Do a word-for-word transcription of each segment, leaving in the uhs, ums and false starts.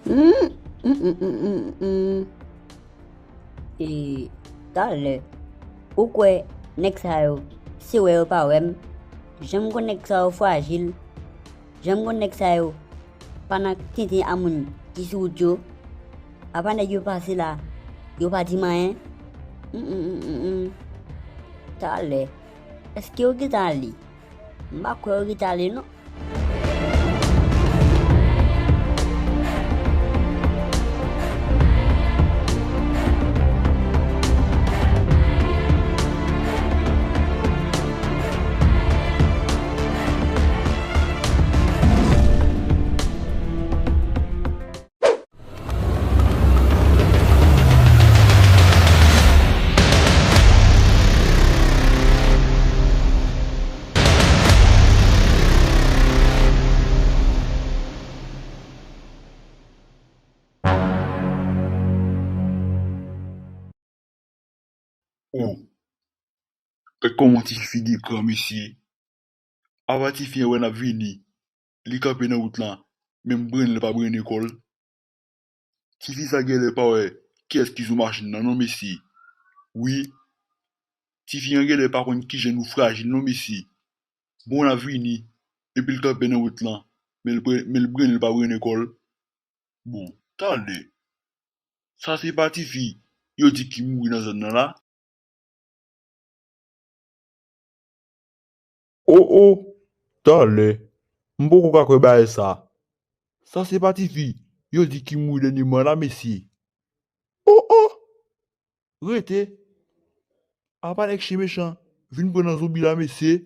Hmm, hmm, hmm, hmm, hmm, hmm. E talè, ou kwè nèg sa yo, se wè yo pa wè m? Jan m konn nèg sa yo frajil, jan m konn nèg sa yo pa nan tenten a moun ki sou wout yo, apa nèg yo pase la, yo pa di m anyen? Mm, mm, mm, mm, mm. Talè, èske yo gentan ale? M pa kwè yo gentan ale non. O, gad kòman tifi figi kran, mesye. Apa tifi an wè n ap vini, li kanpe nan wout lan, menm brennen l pa brennen kò l. Tifi sa genlè pa wè kiyès ki sou machin nan non, mesye. Wi, tifi an genlè pa konn kijan nou frajil non, mesye. Bon, n ap vini, epi l kanpe nan wout lan, men l bre-, men l brennen l pa brennen kò l. Bon, talè. Sa se pa tifi yo di ki mouri nan zòn nan la? O, o, talè. M poko ka kwè bagay sa. Sa se pa tifi yo di ki mouri dènyèman la, mesye? O, o! Rete. Apa nèg chen mechan vin pran nan zonbi la, mesye?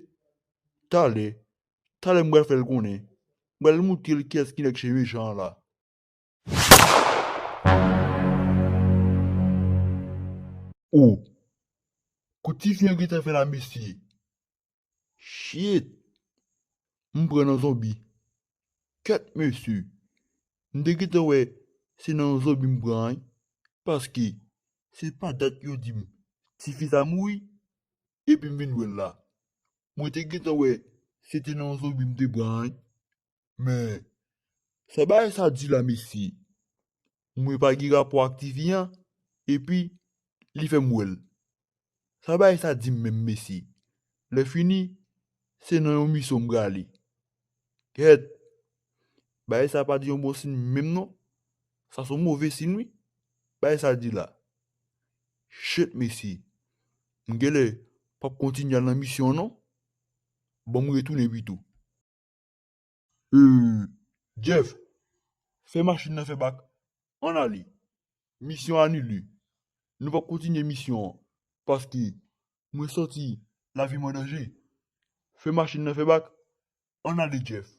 Talè. Talè m pral fè l konnen. M pral moutre l kiyès ki nèg chen mechan an la. O, kout tifi an gentan fè la, mesye. Shit! M pran nan zonbi. Kèt, mesye. M te gentan wè se nan yon zonbi m pran, wi. Paske se pa dat yo di m tifi sa mouri, epi m vin wè l la. Mwen te gentan wè se te nan yon zonbi m te pran, wi. Men, sa bagay sa di la, mesye? Mwen pa gen rapò ak tifi an, epi li fè m wè l. Sa bagay sa di m menm, mesye? Lè fini, se nan yon misyon m prale. Kèt, bagay sa pa di yon bon siy menm non. Sa se yon move siy, wi. Bagay sa di la. Shit, mesye. M genlè p ap kontinye al nan misyon an non. Ban m retounen pito. Euh, Jeff, fè machin nan fè bak. Ann ale. Misyon anile. Nou p ap kontinye misyon an. Paske mwen santi lavi m an danje. Fè machin nan fè bak. Ann ale, Jeff.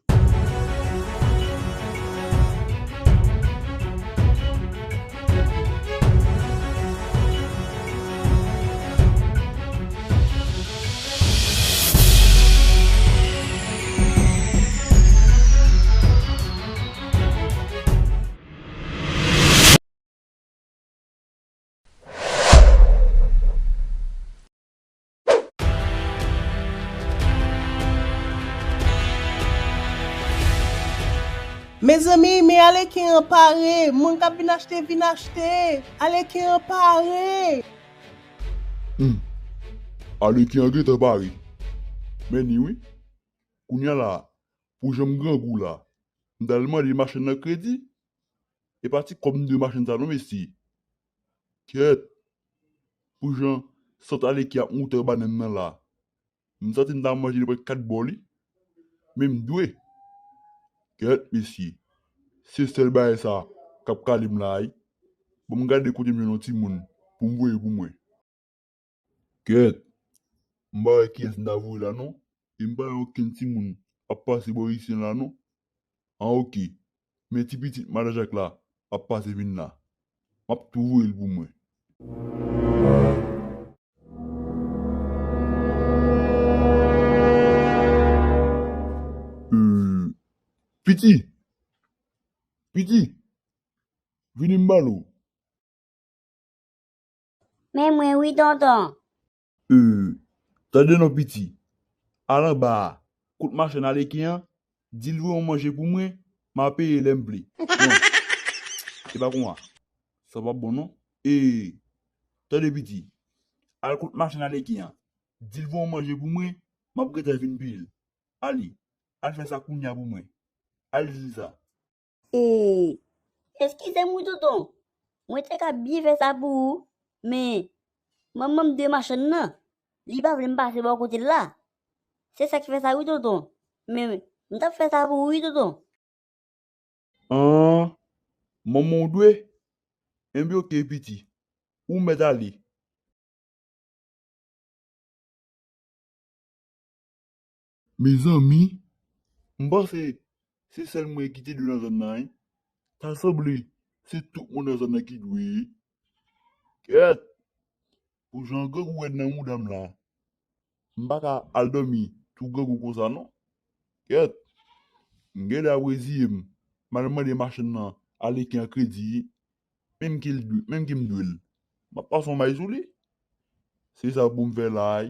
Mezanmi, men Aleken an pare. Moun k ap vin achte, vin achte. Aleken an pare. Hmm. Aleken an gentan pare. Men ni wi. Kounye a la, pou jan m grangou la, m t al mande machann nan kredi. E pa ti kòb m dwe machann sa non, mesye. Kèt. Pou jan sant Aleken ap moute bannann nan la. M santi m ta manje nenpòt kat bò li. Men m dwe. Kèt, mesye. Se sèl bagay sa k ap kale m la, wi. Ban m gade kote m jwenn yon timoun pou m voye pou mwen. Kèt. M pa wè kiyès m ta voye la non. E m pa wè okenn timoun ap pase bò isi la non. An oke. Men ti pitit madan Jak la ap pase vin la. m ap tou voye l pou mwen. Euh, Piti! Piti! Vini m pale w. Men mwen wi, tonton. Euh, tande non, Piti. Al anba a, kot machann aleken an, di l voye yon manje pou mwen, m a peye lè m vle. Bon, e pa konsa. Sa p ap bon, non. E, tande, Piti. Al kot machann aleken an, di l voye yon manje pou mwen, m ap gentan vin peye l. Ale, al fè sa kounye a pou mwen. Al di l sa. E, eskize m wi, tonton. Mwen te ka byen fè sa pou ou, men manman m de machann nan, li pa vle m pase bò kote l la. Se sa k fè sa wi, tonton. Men m t ap fè sa pou ou wi, tonton. An, manman w dwe? Enben, oke, Piti. Ou mèt ale. Mezanmi, m panse se sèl mwen ki te dwe nan zòn nan, wi. Ta sanble se tout moun nan zòn nan ki dwe. Kèt! Pou jan grangou rèd nan mouda m la, m pa ka al dòmi tou grangou konsa, non. Kèt! M genlè ap reziye m, m al mande machann nan aleken an kredi, menm ke l dwe, menm ke m dwe l. M ap pase yon may sou li. Se sa pou m fè la a.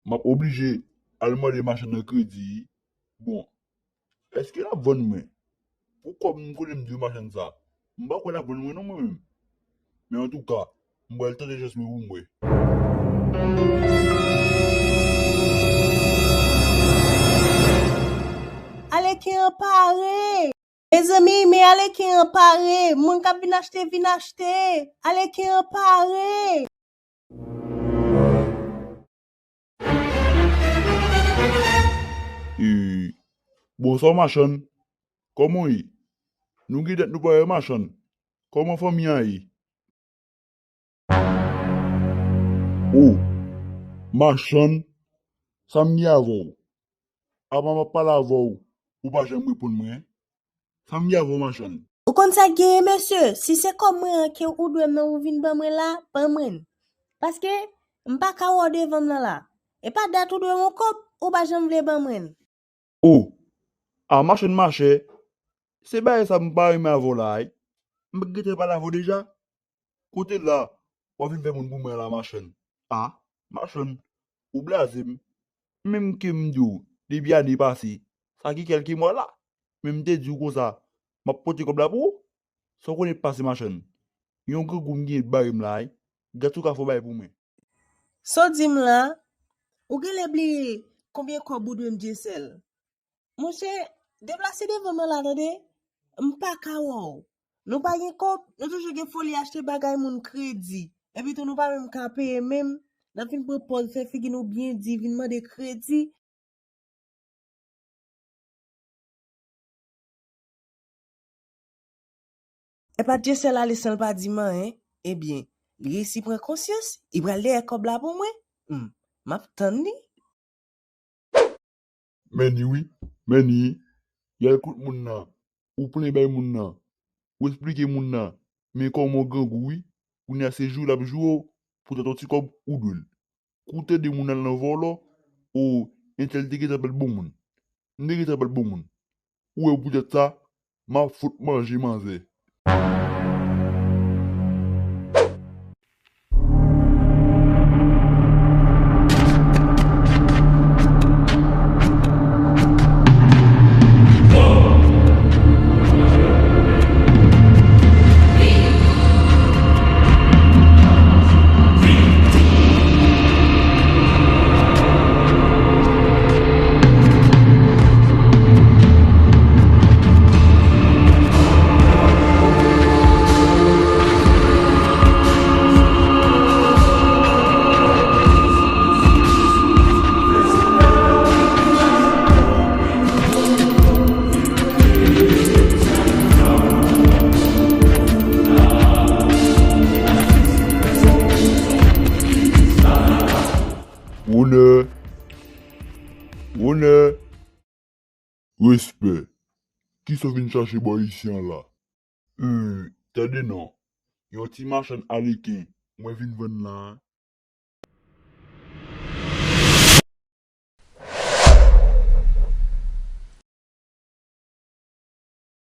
M ap oblije al mande machann nan kredi. Bon, èske l ap vann mwen? Pou kòb m konnen m dwe machann sa, m pa kwè l ap vann mwen non, mwen menm. Men antouka, m pral tante chans mwen pou m wè. Aleken an pare! Mezanmi, men aleken an pare! Moun k ap vin achte, vin achte! Aleken an pare! E, bonswa, machann. Kòman w ye? Nou gen dat nou pa wè, machann. Kòman fanmi an ye? O, machann, sa m gen avè w? Apa m ap pale avè w, ou pa janm reponn mwen? Sa m gen avè w, machann? Ou konn sa k genyen, mesye? Si se kòb mwen an ke ou dwe m nan ou vin ban mwen la, ban mwen l. Paske m pa ka wè w devan m nan la. E pa dat ou dwe m yon kòb, ou pa janm vle ban mwen l. O, a machann machè, se bagay sa m pa renmen avè w la, wi. M gentan pale avè w deja. Kote la, w ap vin fè moun pou mwen la, machann. A, machann, ou blaze m. Menm ke m di w, depi ane pase, sa gen kèlke mwa la, men m te di w konsa, m ap pote kòb la pou ou. Sa w konnen pase, machann? Yon grangou m genyen bare m la, wi. Gad sa w ka fè w bay pou mwen. Sa w di m la, ou genlè bliye konbyen kòb ou dwe m, Dyesèl. Monchè, deplase devan m nan la, tande. M pa ka wè w. Nou pa gen kòb, nou toujou gen foli achte bagay moun kredi. Epi tou nou pa menm ka peye menm. N ap vin pran pòz, fè figi nou byen di, vin mande kredi. Epa Dyesèl ale san l pa di m anyen. Ebyen, li resi pran konsyans, li pral dèyè kòb la pou mwen. Hmm, m ap tann li. Men ni wi, men ni. Y al kot moun nan, ou plenyen bay moun nan, ou esplike moun nan, men kòman w grangou wi, kounye a se jou l ap joure w, poutèt yon ti kòb ou dwe l. Kou tande moun al nan vòlò, o, entèl te gentan pral bon moun. M te gentan pral bon moun. Ou wè poutèt sa, m ap fout manje manzè. Onè! Onè! Respè! Kisa w vin chache bò isi an la? Euh, tande non. Yon ti machann aleken mwen vin vann la a.